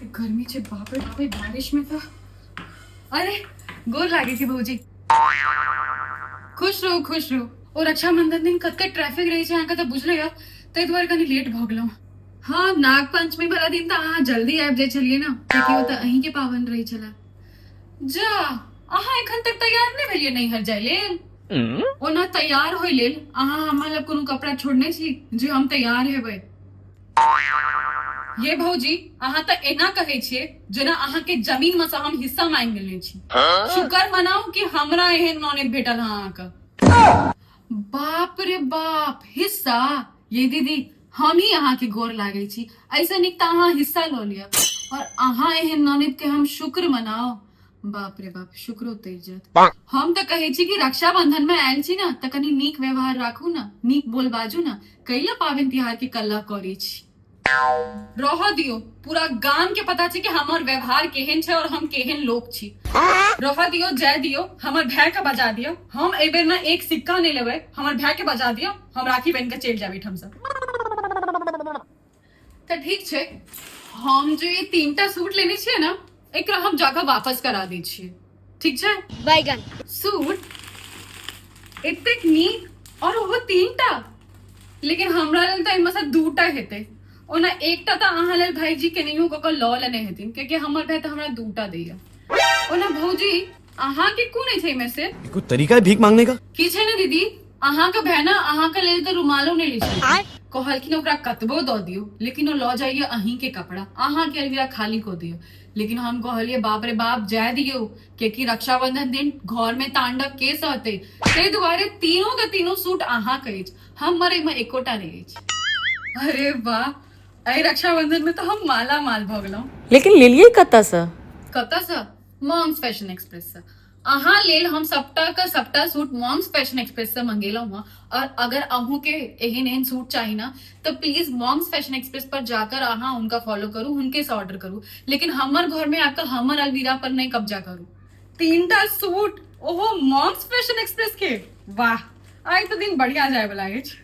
कते गर्मी छै, बाप रे बाप, ई बारिश में तऽ। अरे, गोर लागै छी भौजी। खुश रहू, खुश रहू। ओ रक्षाबंधन दिन कते ट्रैफिक रहै छै, अहाँके तऽ बुझले यऽ, ताहि दुआरे कनि लेट भऽ गेलहुँ। हँ, नाग पंचमी वाला दिन तऽ अहाँ जल्दी आबि जाइ छलियै ने, कियाकि ओ तऽ अहींके पाबनि रहै छलै। जा, अहाँ एखन तक तैयार नहि भेलियै नैहर जाय लेल? ओना तैयार होय लेल अहाँ हमरा लग कोनो कपड़ा छोड़ने छी जे हम तैयार हेबै? ये भौजी, अहाँ तऽ एना कहै छियै जेना अहाँके जमीन में से हम हिस्सा मांगि लेने छी। शुक्र मनाउ कि हमरा एहन ननद भेटल हँ अहाँके। बाप रे बाप, हिस्सा! ये दीदी, हम ही अहाँके गोर लागै छी, ऐसे नीक तऽ अहाँ हिस्सा लऽ लिअ। और अहाँ एहन ननद के हम शुक्र मनाउ? बाप रे बाप, शुक्र उतरि जायत। हम तऽ कहै छी कि रक्षाबंधन में आयल छी ने तऽ कनि नीक व्यवहार राखू ने, नीक बोल बाजू ने। कैला पाबनि तिहार के कल्ला करै छी? रह दियौ, पूरा गाम के पता छै कि हमर व्यवहार केहन छै और हम केहन लोक छी। रह दियौ, जाय दियौ, हमर भाय के बजा दियौ। हम एहि बेर ने एक सिक्का नहि लेबै। हमर भाय के बजा दियौ, हम राखी बनि के चलि जायब एहिठाम से। तऽ ठीक छै, हम जे ई तीनटा सूट लेने छियै ने, एकरा हम जाकऽ वापस करा दै छियै, ठीक छै? बैगन। सूट एतेक नीक और ओहो तीनटा, लेकिन हमरा लेल तऽ एहिमे से दूटा हेतै। ओना एकटा तऽ अहाँ लेल भाईजी केनाहियो कऽ कऽ लऽ लेने हेथिन, कियाकि हमर भाय तऽ हमरा दूटा दैया। ओना भौजी, अहाँके कोन अछि एहिमे से? कोई तरीका है भीख मांगने का? की छै ने दीदी, अहाँके भाय ने अहाँके लेल तऽ रुमालो नहि लै छलखिन। कहलखिन ओकरा कतबो दऽ दियौ, लेकिन ओ लऽ जाइए अहींके कपड़ा, अहाँके अलमीरा खाली कऽ दियौ। लेकिन हम कहलियै, बाप रे बाप, जाय दियौ, कियाकि रक्षाबंधन दिन घर में तांडव के सहतै। ताहि दुआरे तीनों के तीनों सूट अहाँके अछि, हमर एहिमे एकोटा नहि अछि। अरे वाह, एहि रक्षाबंधन में तऽ हम माला माल भऽ गेलहुँ। लेकिन लेलियै कतऽसँ? कतऽसँ? मॉम्स फैशन एक्सप्रेस से। अहाँ लेल हम सबटा के सबटा सूट मॉम्स फैशन एक्सप्रेस से मंगेलहुँ हँ। और अगर अहूँ के एहन एहन सूट चाही ना, तो प्लीज मॉम्स फैशन एक्सप्रेस पर जाकर अहाँ उनका फॉलो करू, हुनके से ऑर्डर करू, लेकिन हमर घर में आकर हमर अलमीरा पर नहीं कब्जा करू। तीनटा सूट, ओहो मॉम्स फैशन एक्सप्रेस के! वाह, आइ तो दिन बढ़िया जाय वाला अछि।